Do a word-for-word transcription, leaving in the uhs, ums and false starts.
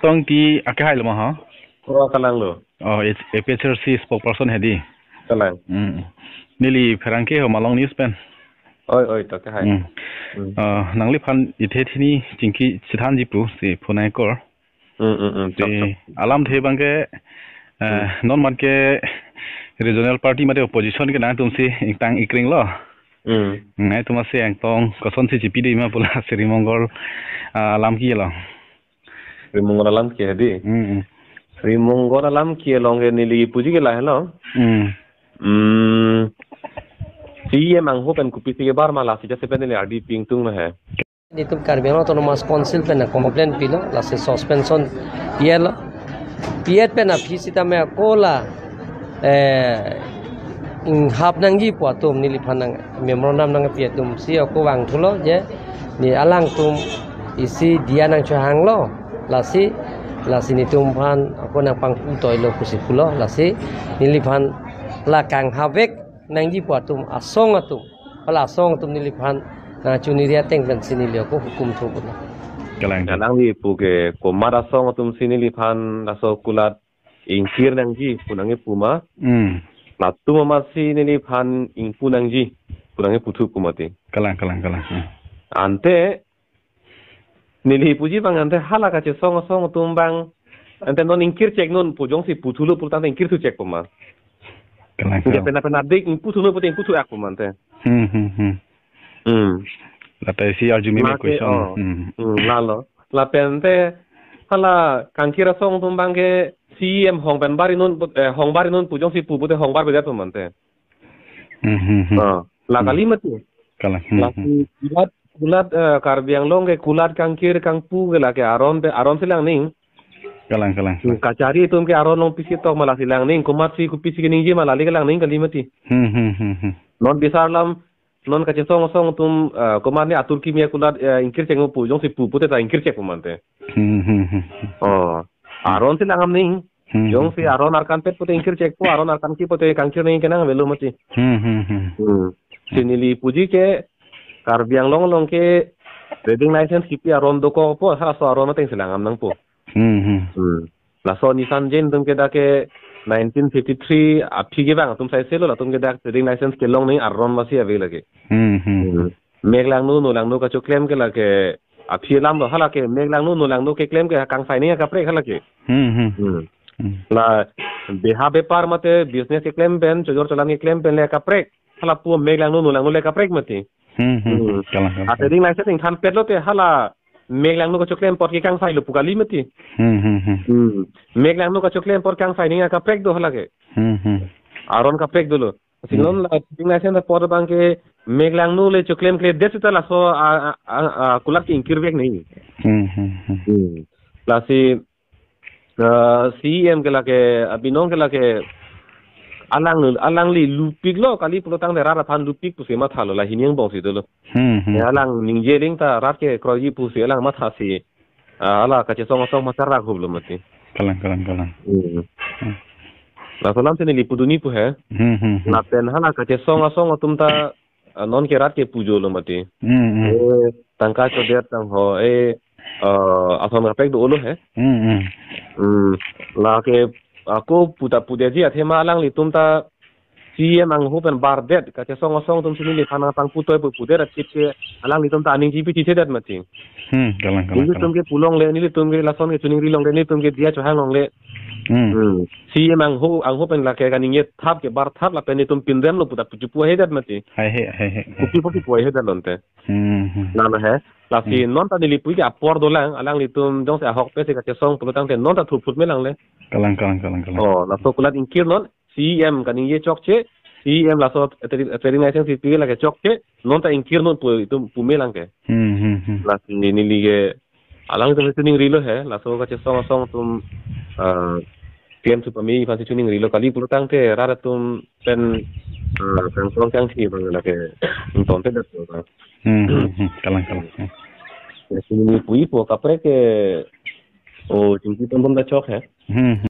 Tongti akehai lo ma ha? Oh, kalang lo. Oh, it's A P H L C spokesperson hedi. Kalang. Hmm. Neli pherangke ho Malong News pen. Oi, oi, to kehai. Hmm. Hmm. Ah, nangliphan ithe thini chingki chethanji pu si phone ai kor. Hmm, hmm, hmm. Si chok, chok. Alamthe abangke, eh, hmm, non mat ke regional party mate opposition ke nangtum si ingtang ikring lo. Hmm. Nangtum si angtong kosonsi chipidun ma pu la Sri Mongol, ah, alam ke lo. Sri Mongol alam ke hedi. Hmm, hmm. Sri Mongol alam ke along ke neli puji ke lahelo. Hmm. Hmm. C E M angho pen kopisi kebar ma lasi jasemet pen neli ardi pingtung lo he. Netum Karbi Anglong Autonomous Council pen complaint pilo, lasi suspension pietlo. Piet pen aphi sitame ako la, eh, inghap nangji pu atum neliphan nang memorandum nangpi atum si ako vangthulo je ne alangtum isi diya nangchohanglo, lasi, lasi netumphan ako nangpangputoilo pusi pulo, lasi neliphan la kanghap vek nangji pu atum asong atum, hala asong atum neliphan nangchuniri ateng pensi neli ako hukum thu pulo. Kalang. Alangli pu ke komat asong atum si neliphan laso kulat ingkir nangji pu nangkepu ma. Hmm. Latum amatsi neliphan ingpu nangji pu nangkepu thu pu mati. Kalang, kalang, kalang. Hmm. Ante neli puji abang ante hala kachesong asong atum abang ante non ingkir chek non pu jongsi puthulo pulotangte ingkir thu chek pu ma. Kalang, kalang. Ante pena pena dik ingpu thu non pute ingpu thu ak pu ma ante. Hmm, hmm, hmm. Hmm. Lata isi arju meme lake, question. Oh. Hmm. Hmm, lalo. Lapen te hala kangkir asong atum abangke C E M hong pen bari non put, eh, hong bari non pu jongsi pu pute hong bar bedet pu ma ante. Hmm, hmm, hmm. Ah, la kali mati. Kalang. Hmm, hmm. Lasi kulat, kulat, eh, Karbi Anglong ke kulat kangkir kangpu ke lake aron pe, aron si langning. Kalang, kalang. Hmm, kachari atum ke aron along pisi tok ma lasi langning, komatsi kopisi keningje ma lali ke langning kali mati. Hmm, hmm, hmm, hmm. Non bisar alam, non kachesong asong atum, eh, komat ne atur kimi akulat, eh, ingkir chek mo pu, jongsi pu pute ta ingkir chek pu ma ante. Hmm, hmm, hmm, hmm. Oh, aron si lang amning. Hmm, jongsi hmm, hmm. Aron arkan pet pute ingkir chek pu, aron arkan ki pute kangkir nangji kenang avelo mati. Hmm, hmm, hmm. Hmm. Si neli puji ke Karbi Anglong along ke trading license kipi aron dokok pu, halaso aron ateng si lang am nangpo. Hmm, hmm. Hmm. Laso Nisan Jain atum ke dak ke nineteen fifty-three aphi kevang atum sai selo, latum ke dak trading license kelong nangji aron masi ave lake. Hmm, hmm. Hmm. Mek langno, no langno kachoklem ke lake aphi alam lo, hala ke mek langno, no langno keklem ke kangsai nangji akaprek hala ke. Hmm, hmm. Hmm. Hmm. La beha bepar mate business keklem pen, chojor cholam keklem pen le akaprek. Hala pu mek langno, no langno le akaprek mati. Hmm, hmm. Hmm. Kalang, kalang. A trading license ingthan pet lote hala mek langno kachoklem apot ke kangsai lo pu kali mati. Hmm, hmm, hmm. Hmm. Mek langno kachoklem apot kangsai nangji akaprek do hala ke. Hmm, hmm. Aron kaprek dolo. Si, hmm, non la trading license apot abangke mek langno le choklem kledet seta laso a, a, a, a, kulat ke ingkir vek nangji. Hmm, hmm, hmm. Hmm. Lasi, eh, C E M ke lake, abinong ke lake, alang, alangli lupik lo kali pulotangte rat aphan lupik pusi mathalo, la hini angbong si dolo. Hmm, hmm. Ya, alang ningje ling ta rat ke kroiji pusi alang mathasi. Ah, hala kachesong asong mathar rakhuplo mati. Kalang, kalang, kalang. Hmm. Hmm. Laso alam si neli pudunji pu he. Hmm, hmm, hmm. Lapen hala kachesong asong atum ta, ah, non ke rat ke pujo lo mati. Hmm, hmm. Eh, tangka chodet tang ho, eh, ah, ason kaprek dolo he. Hmm, hmm. Hmm. Lake ako puta pudetji athema alanglitum ta C E M angho pen bardet, kachesong asong atum si neliphan nangpangputoi pu pudet achit ke alanglitum ta aning chipi chithedet mati. Hmm, kalang, kalang, nelitum kalang. Ke pulongle, nelitum ke lason ke chuningri longle, nelitum ke diya chohang longle. Hmm. Hmm. C E M angho, angho pen lake kaningje thap ke bar thap lapen netum pindem lo puta puchu pu hedet mati. Hai he, hai he, hai. Kopi kopi pu hedet lonte. Hmm, hmm. Nana he. Lasi, hmm, non ta neli pu ke apor dolang, alanglitum jongsi ahokpet si kachesong pulotangte non ta thuphut me langle. Kalang, kalang, kalang, kalang. Oh, laso kulat ingkir non, C E M kaningje chokche, C E M laso tra-, trading license kipi lake chokche, non ta ingkir non pu itum pu me lang ke. Hmm, hmm, hmm. Lasi neli ke, alanglitum si choningrilo he, laso kachesong asong atum, ah, klem thu pame aphan si choningrilo kali pulotangte rat atum pen, ah, kangsong kangthi abang lake ingtontedet lo. Hmm, hmm, hmm. Kalang, kalang. Hmm. Lasi neli puji pu kaprek ke, oh, chingki tombom ta chok he. Hmm, hmm.